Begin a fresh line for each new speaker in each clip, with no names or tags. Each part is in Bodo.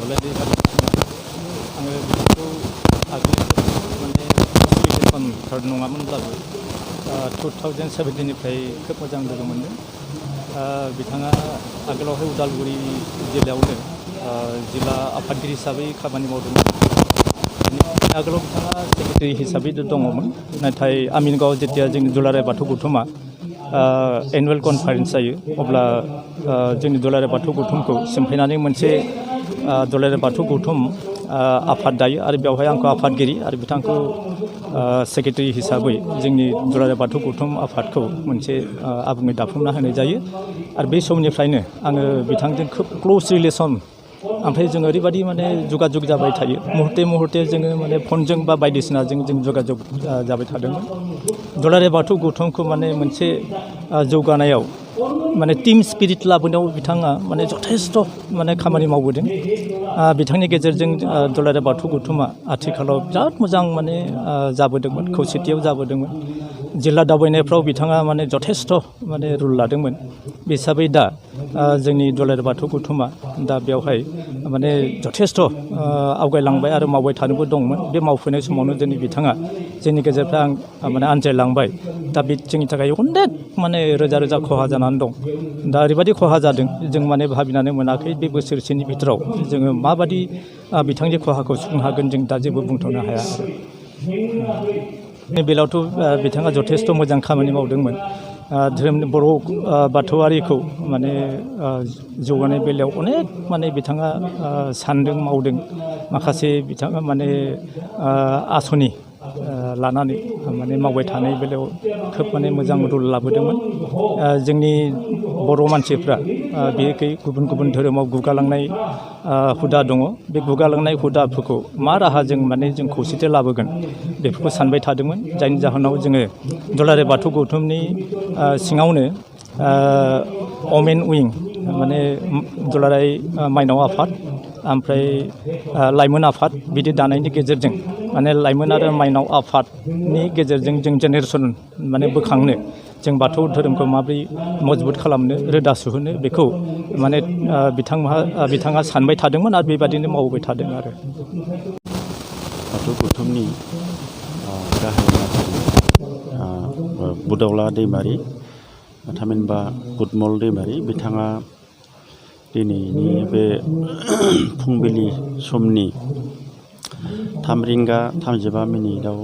दुलाराय दैमारि आङो बिथांखौ आगोलनिफ्राय माने सिलेक्सन थार्ड नङामोनब्लाबो 2017निफ्राय खोब मोजां लोगो मोनदों। बिथाङा आगोलावहाय उदालगुरि जिल्लायावनो जिल्ला आफादगिरि हिसाबै खामानि मावदोंमोन। आगोलाव बिथाङा सेक्रेटारि हिसाबै दङमोन। नाथाय आमिनगावआव जेथिया जोंनि दुलाराय बाथौ गौथुमा एनुवेल कनफारेन्स जायो अब्ला जोंनि दुलाराय बाथौ गौथुमखौ सिमफायनानै मोनसे दुलाराय बाथौ गौथुम आफाद दायो आरो बेवहाय आंखौ आफादगिरि आरो बिथांखौ सेक्रेटारि हिसाबै जोंनि दुलाराय बाथौ गौथुम आफादखौ मोनसे आबुङै दाफुंना होनाय जायो। आरो बे समनिफ्रायनो आङो बिथांजों खोब क्ल'ज रिलेसन, ओमफ्राय जों ओरैबायदि माने जगाजग जाबाय थायो मुहुर्ते जोङो माने फनजों बा बायदिसिनाजों जों जगाजग जाबाय थादोंमोन। दुलाराय बाथौ गौथुमखौ माने मोनसे जौगानायाव माने टीम स्पिरिट लाबोनायाव बिथाङा माने जथेस्थ' माने खामानि मावबोदों। बिथांनि गेजेरजों दुलाराय बाथौ गौथुमा आथिखालाव बिराद मोजां माने जाबोदोंमोन, खौसेथियाव जाबोदोंमोन। जिल्ला दावबायनायफ्राव बिथाङा माने जथेस्थ' माने रुल लादोंमोन। बे हिसाबै दा जोंनि दुलाराय बाथौ गौथुमा दा बेवहाय माने जथेस्थ' आवगायलांबाय आरो मावबाय थानोबो दंमोन। बे मावफैनाय समावनो दिनै बिथाङा जोंनि गेजेरफ्रा माने आनज्रायलांबाय। दा बे जोंनि थाखाय अनेक माने रोजा रोजा खहा जानानै दं। दा ओरैबायदि खहा जादों जों माने भाबिनानै मोनाखै बे बोसोरसेनि बिथोराव जोङो माबादि बिथांनि खहाखौ सुफुंनो हागोन जों दा जेबो बुंथ'नो हाया। बे बेलायावथ' बिथाङा जथेस्थ' मोजां खामानि मावदोंमोन। धोरोमनि बर' बाथौआरिखौ माने जौगानाय बेलायाव अनेक माने बिथाङा सानदों मावदों। माखासे बिथाङा माने आसनि लानानै माने मावबाय थानाय बेलायाव खोब माने मोजां रुल लाबोदोंमोन। जोंनि बर' मानसिफ्रा बेखै गुबुन गुबुन धोरोमाव गुगालांनाय हुदा दङ। बे गुगालांनाय हुदाफोरखौ मा राहाजों माने जों खौसेथि लाबोगोन बेफोरखौ सानबाय थादोंमोन। जायनि जाहोनाव जोङो दुलाराय बाथौ गौथुमनि सिङावनो अमेन उइं माने दुलाराय माइनाव आफाद ओमफ्राय लाइमोन आफाद बिदि दानायनि गेजेरजों माने लाइमोन आरो माइनाव आफादनि गेजेरजों जों जेनेरेसन माने बोखांनो, जों बाथौ धोरोमखौ माबोरै मजबुत खालामनो, रोदा सुहोनो बेखौ माने बिथाङा सानबाय थादोंमोन आरो बेबादिनो मावबाय थादों आरो।
बाथौ गौथुमनि गाहाय नेहाथारि बुदावला दैमारि थामहिनबा गुदमल दैमारि बिथाङा दिनैनि बे फुंबिलि समनि 3:35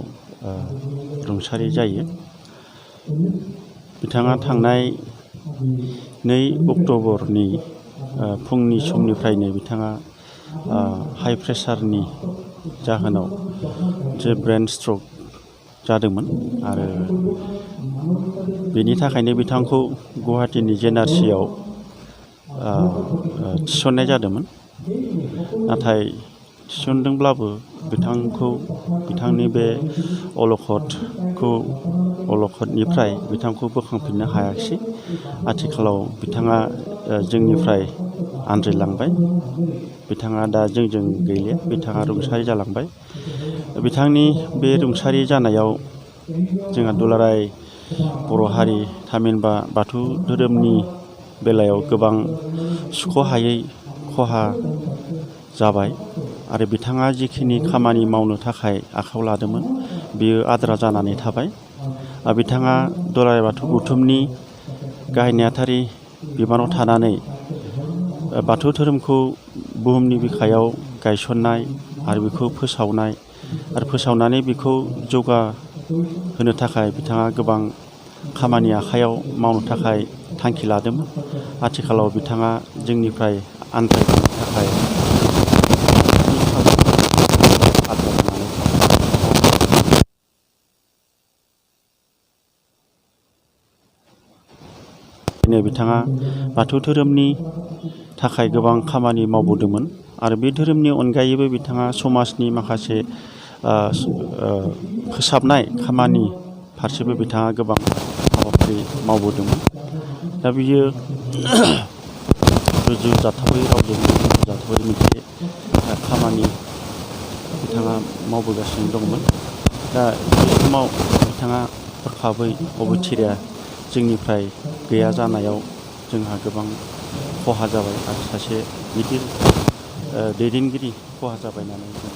रुंसारि जायो। बिथाङा थांनाय 2 अक्ट'बरनि फुंनि समनिफ्रायनो बिथाङा हाइ प्रेसारनि जाहोनाव जे ब्रेन स्ट्रक जादोंमोन आरो बेनि थाखायनो बिथांखौ गुवाहाटीनि JNRCआव थिसननाय जादोंमोन। नाथाय थिसनदोंब्लाबो बिथांनि बे अलखदनिफ्राय बिथांखौ बोखांफिननो हायाखिसै। आथिखालाव बिथाङा जोंनिफ्राय आनज्रायलांबाय। बिथाङा दा जोंजों गैलिया, बिथाङा रुंसारि जालांबाय। बिथांनि बे रुंसारि जानायाव जोंहा दुलाराय बर' हारि थामहिनबा बाथौ धोरोमनि बेलायाव गोबां सुख'हायै खहा जाबाय आरो बिथाङा जिखिनि खामानि मावनो थाखाय आखायाव लादोंमोन बियो आद्रा जानानै थाबाय। बिथाङा दुलाराय बाथौ गौथुमनि गाहाय नेहाथारि बिबानाव थानानै बाथौ धोरोमखौ बुहुमनि बिखायाव गायसननाय आरो बेखौ फोसावनानै बेखौ जौगाहोनो थाखाय बिथाङा गोबां खामानि आखायाव मावनो थाखाय थांखि लादोंमोन। आथिखालाव बिथाङा जोंनिफ्राय आनज्रायनायनि थाखाय बिथाङा बाथौ धोरोमनि थाखाय गोबां खामानि मावबोदोंमोन आरो बे धोरोमनि अनगायैबो बिथाङा समाजनि माखासे फोसाबनाय खामानि फारसेबो बिथाङा गोबां हाबाफारि मावबोदोंमोन। दा बियो रुजुजाथावै रावजों रुजुजाथावै मोनसे खामानि बिथाङा मावबोगासिनो दंमोन। दा बे समाव बिथाङा हरखाबै अबथिरा जोंनिफ्राय गैया जानायाव जोंहा गोबां खहा जाबाय आरो सासे गिदिर दैदेनगिरि खहा जाबाय होननानै जों